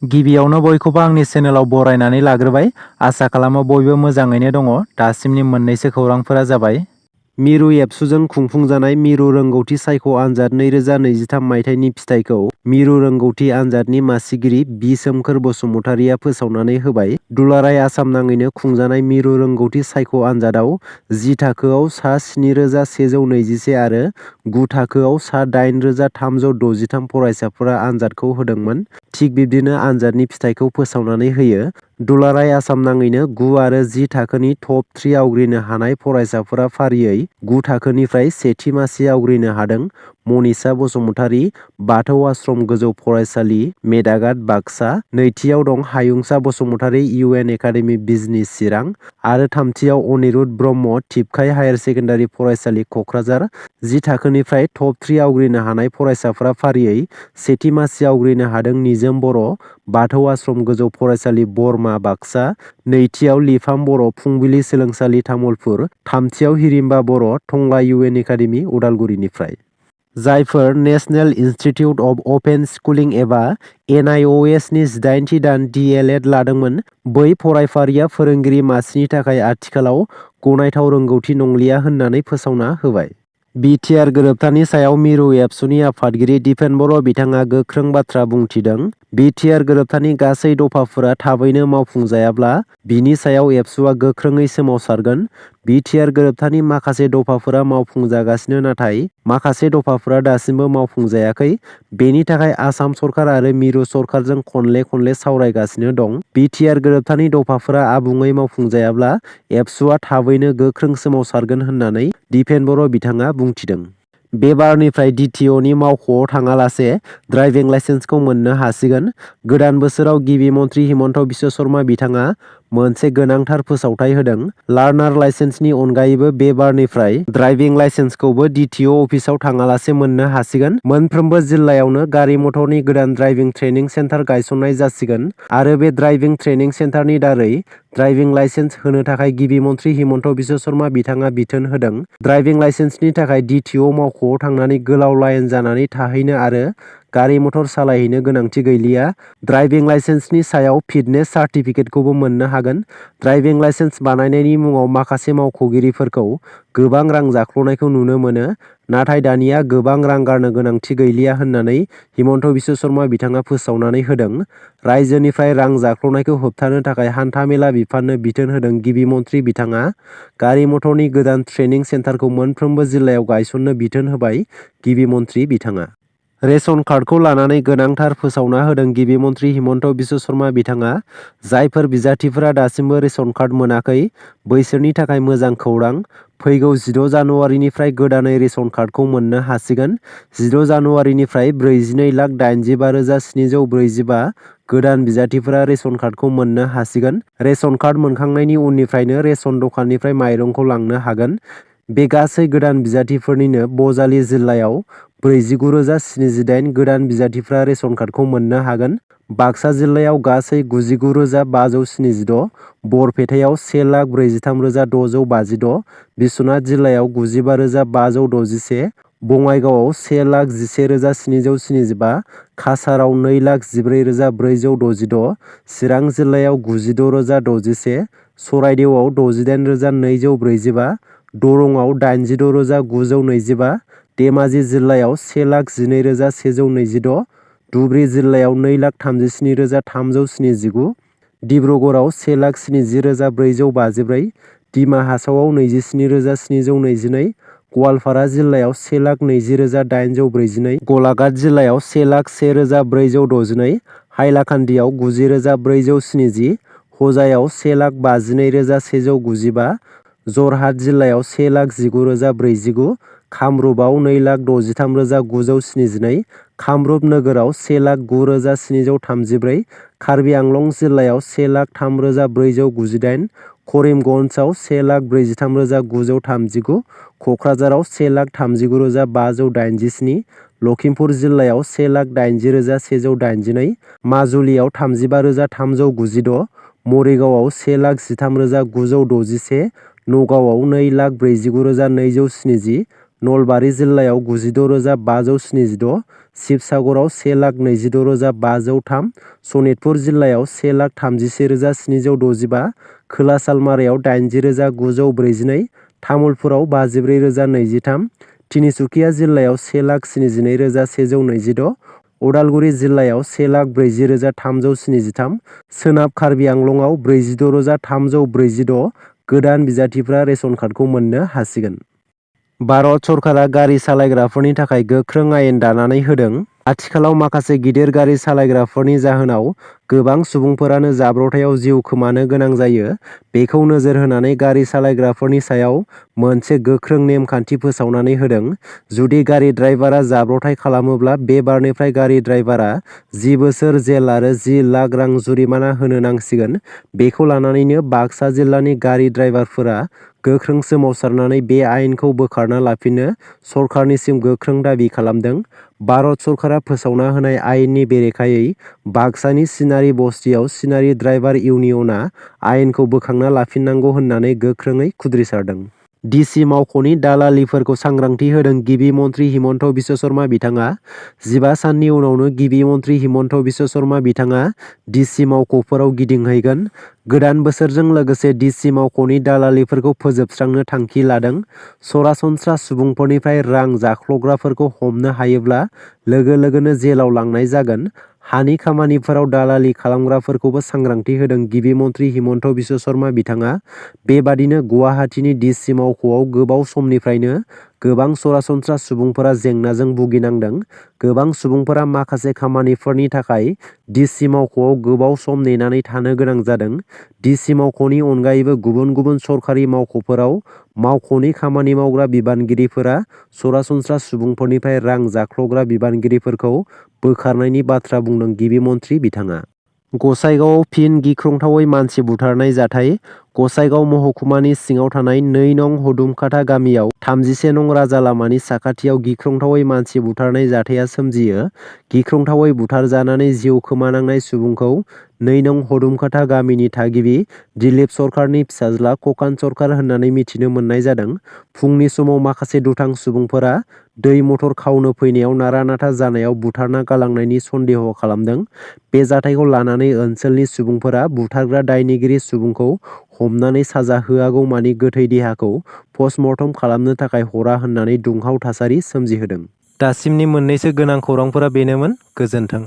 गिबियावनो बयखौबो आंनि चेनेलाव बरायनानै लाग्रोबाय। आसा खालामो बयबो मोजाङैनो दङ। दासिमनि मोननैसो खौरांफोरा जाबाय। मिरु एबसुजों खुंफुंजानाय मिरु रोंगौथि सायख' आनजाद 2023 मायथाइनि फिथाइखौ मिरु रोंगौथि आनजादनि मासिगिरि बि सोमखोर बसुमतारिया फोसावनानै होबाय। दुलाराय आसाम नाङैनो खुंजानाय मिरु रोंगौथि सायख' आनजादाव 10 थाखोआव सा 7124 आरो 9 थाखोआव सा 8363 फरायसाफोरा आनजादखौ होदोंमोन। थिग बिब्दिनो आनजादनि फिथाइखौ फोसावनानै होयो। दुलाराय आसाम नाङैनो 9 आरो 10 थाखोनि टप 3 आवग्रिनो हानाय फरायसाफोरा फारियै 9 थाखोनिफ्राय सेथि मासि आवग्रिनो हादों। मनिसा बसुमतारी, बाथौ आश्रम गोजौ फरायसालि, मेदागाद, बाक्सा। नैथियाव दं हायुंसा बसुमतारी, इउ एन एकाडेमि बिजनि, चिरां आरो थामथियाव अनिरुद्ध ब्रह्म, थिपखाय हायार सेकेण्डारि फरायसालि, कक्राझार। 10 थाखोनिफ्राय टप 3 आवग्रिनो हानाय फरायसाफोरा फारियै सेथि मासि आवग्रिनो हादों निजोम बर', बाथौ आश्रम गोजौ फरायसालि, बरमा, बाक्सा। नैथियाव लिफाम बर', फुंबिलि सोलोंसालि, तामुलपुर। थामथियाव हिरिम्बा बर', टंला इउ एन एकाडेमि, उदालगुरिनिफ्राय। जायफोर नेशनेल इनस्टिट्युट अफ अपेन स्कुलिं एबा NIOS नि 18थि दान DLED लादोंमोन, बै फरायफारिया फोरोंगिरि मासिनि थाखाय आथिखालाव गनायथाव रोंगौथि नंलिया होननानै फोसावना होबाय। बिटिआर गोरोबथानि सायाव मिरु एबसुनि आफादगिरि दिपेन बर' बिथाङा गोख्रों बाथ्रा बुंथिदों। बिटिआर गोरोबथानि गासै दफाफोरा थाबैनो मावफुंजायाब्ला बिनि सायाव एबसुआ गोख्रोङै सोमावसारगोन। बिटिआर गोरोबथानि माखासे दफाफोरा मावफुंजागासिनो नाथाय माखासे दफाफोरा दासिमबो मावफुंजायाखै। बेनि थाखाय आसाम सरकार आरो मिरु सरकारजों खनले सावरायगासिनो दं। बिटिआर गोरोबथानि दफाफोरा आबुङै मावफुंजायाब्ला एबसुआ थाबैनो गोख्रों सोमावसारगोन होननानै दिपेन बर' बिथाङा बुंथिदों। बे बारनिफ्राय DTOनि मावख'आव थाङालासे ड्राइभिं लाइसेन्सखौ मोननो हासिगोन। गोदान बोसोराव गिबि मन्थ्रि हिमन्त बिश्व शर्मा बिथाङा मोनसे गोनांथार फोसावथाय होदों। लार्नार लाइसेन्सनि अनगायैबो बे बारनिफ्राय ड्राइभिं लाइसेन्सखौबो DTO अफिसाव थाङालासे मोननो हासिगोन। मोनफ्रोमबो जिल्लायावनो गारि मटरनि गोदान ड्राइभिं ट्रेनिं सेन्टार गायसननाय जासिगोन आरो बे ड्राइभिं ट्रेनिं सेन्टारनि दारै ड्राइभिं लाइसेन्स होनो थाखाय गिबि मन्थ्रि हिमन्त बिश्व शर्मा बिथाङा बिथोन होदों। ड्राइभिं लाइसेन्सनि थाखाय DTO मावख'आव थांनानै गोलाव लाइन जानानै थाहैनो आरो गारि मटर सालायहैनो गोनांथि गैलिया। ड्राइभिं लाइसेन्सनि सायाव फिटनेस सार्टिफिकेटखौबो मोननो हागोन। ड्राइभिं लाइसेन्स बानायनायनि मुङाव माखासे मावख'गिरिफोरखौ गोबां रां जाख्ल'नायखौ नुनो मोनो। नाथाय दानिया गोबां रां गारनो गोनांथि गैलिया होननानै हिमन्त बिश्व शर्मा बिथाङा फोसावनानै होदों। रायजोनिफ्राय रां जाख्ल'नायखौ होबथानो थाखाय हान्था-मेला बिफाननो बिथोन होदों गिबि मन्थ्रि बिथाङा। गारि मटरनि गोदान ट्रेनिं सेन्टारखौ मोनफ्रोमबो जिल्लायाव गायसननो बिथोन होबाय गिबि मन्थ्रि बिथाङा। रेशन कार्डखौ लानानै गोनांथार फोसावना होदों गिबि मन्थ्रि हिमन्त बिश्व शर्मा बिथाङा। जायफोर बिजाथिफोरा दासिमबो रेशन कार्ड मोनाखै बैसोरनि थाखाय मोजां खौरां। फैगौ 16 जानुवारिनिफ्राय गोदानै रेशन कार्डखौ मोननो हासिगोन। 16 जानुवारिनिफ्राय 42,85,745 गोदान बिजाथिफोरा रेशन कार्डखौ मोननो हासिगोन। रेशन कार्ड मोनखांनायनि उननिफ्रायनो रेशन दखाननिफ्राय माइरंखौ लांनो हागोन। बे गासै गोदान बिजाथिफोरनिनो बजालि जिल्लायाव 49,078 गोदान बिजाथिफोरा रेशन कार्डखौ मोननो हागोन। बाक्सा जिल्लायाव गासै 99,576, बरपेटायाव 1,43,652, बिश्वनाथ जिल्लायाव 95,561, बङाइगावआव 1,11,775, काछाराव 2,14,462, चिरां जिल्लायाव 96,061, सराइदेउआव 68,245, दरंआव 86,925, धेमाजि जिल्लायाव 1,12,126, धुब्रि जिल्लायाव 2,37,379, डिब्रुगड़आव 1,70,454, दिमा हासावआव 27,722, गवालपारा जिल्लायाव 1,20,842, गलाघाट जिल्लायाव 1,01,462, हाइलाकान्दियाव 90,470, हजायाव 1,52,195, जरहाट जिल्लायाव 1,19,049, कामरुपआव 2,63,972, कामरुप नोगोराव 1,09,734, कार्बि आंलं जिल्लायाव 1,03,498, करिमगन्जआव 1,43,939, क'क्राझाराव 1,39,587, लखिमपुर जिल्लायाव 1,80,182, माजुलियाव 35,396, मरिगावआव 1,13,961, नगावआव 2,49,270, नलबारि जिल्लायाव 96,576, शिबसागराव 1,26,503, सनितपुर जिल्लायाव 1,31,765, खोला सालमारायाव 80,942, तामुलपुराव 54,023, तिनिसुकिया जिल्लायाव 1,72,126, उदालगुरि जिल्लायाव 1,40,373, सोनाब कार्बि आंलंआव 46,346 गोदान बिजाथिफ्रा रेशन कार्डखौ मोननो हासिगोन। भारत सरकारा गारि सालायग्राफोरनि थाखाय गोख्रों आयेन दानानै होदों। आथिखालाव माखासे गिदिर गारि सालायग्राफोरनि जाहोनाव गोबां सुबुंफोरानो जाब्रबथायाव जिउ खोमानो गोनां जायो। बेखौ नोजोर होनानै गारि सालायग्राफोरनि सायाव मोनसे गोख्रों नेमखान्थि फोसावनानै होदों। जुदि गारि ड्राइभारा जाब्रबथाय खालामोब्ला बे बारनिफ्राय गारि ड्राइभारा 10 बोसोर जेल आरो 10 लाख रां जुरिमाना होनो नांसिगोन। बेखौ लानानैनो बाक्सा जिल्लानि गारि ड्राइभारफोरा गोख्रों सोमावसारनानै बे आयेनखौ बोखारना लाफिननो सरकारनिसिम गोख्रों दाबि खालामदों। भारत सरकारा फोसावना होनाय आयेननि बेरेखायै बाक्सानि सिनारि बस्तियाव सिनारि ड्राइभार इउनियनआ आयेनखौ बोखांना लाफिननांगौ होननानै गोख्रोङै खुद्रिसारदों। डिसि मावख'नि दालालिफोरखौ सांग्रांथि होदों गिबि मन्थ्रि हिमन्त बिश्व शर्मा बिथाङा। 15 साननि उनावनो गिबि मन्थ्रि हिमन्त बिश्व शर्मा बिथाङा डिसि मावख'फोराव गिदिंहैगोन। गोदान बोसोरजों लोगोसे डिसि मावख'नि दालालिफोरखौ फोजोबस्रांनो थांखि लादों। सरासनस्रा सुबुंफोरनिफ्राय रां जाख्ल'ग्राफोरखौ हमनो हायोब्ला लोगो लोगोनो जेलाव लांनाय जागोन। हानि खामानिफोराव दालालि खालामग्राफोरखौबो सांग्रांथि होदों गिबि मन्थ्रि हिमन्त बिश्व शर्मा बिथाङा। बेबादिनो गुवाहाटीनि डिसि मावख'आव गोबाव समनिफ्रायनो गोबां सरासनस्रा सुबुंफोरा जेंनाजों भुगिनांदों। गोबां सुबुंफोरा माखासे खामानिफोरनि थाखाय डिसि मावख'आव गोबाव सम नेनानै थानो गोनां जादों। डिसि मावख'नि अनगायैबो गुबुन गुबुन सरखारि मावख'फोराव मावख'नि खामानि मावग्रा बिबानगिरिफोरा सरासनस्रा सुबुंफोरनिफ्राय रां जाख्ल'ग्रा बिबानगिरिफोरखौ बोखारनायनि बाथ्रा बुंदों गिबि मन्थ्रि बिथाङा। गसाइगावआव फिन गिख्रंथावै मानसि बुथारनाय जाथाय। गसाइगाव महकुमानि सिङाव थानाय 2 नं हदुमकाटा गामियाव 31 नं राजा लामानि साखाथियाव गिख्रंथावै मानसि बुथारनाय जाथाया सोमजियो। गिख्रंथावै बुथारजानानै जिउ खोमानांनाय सुबुंखौ 2 नं हदुमकाटा गामिनि थागिबि दिलीप सरकारनि फिसाज्ला ककान सरकार होननानै मिथिनो मोननाय जादों। फुंनि समाव माखासे दुथां सुबुंफोरा दै मटर खावनो फैनायाव नारा-नाथा जानायाव बुथारना गालांनायनि सन्देह खालामदों। बे जाथायखौ लानानै ओनसोलनि सुबुंफोरा बुथारग्रा दायनिगिरि सुबुंखौ हमनानै साजा होआगौमानि गोथै देहाखौ पस्टमर्टम खालामनो थाखाय हरा होननानै दुंहाव थासारि सोमजिहोदों। दासिमनि मोननैसो गोनां खौरांफोरा बेनोमोन। गोजोन्थों।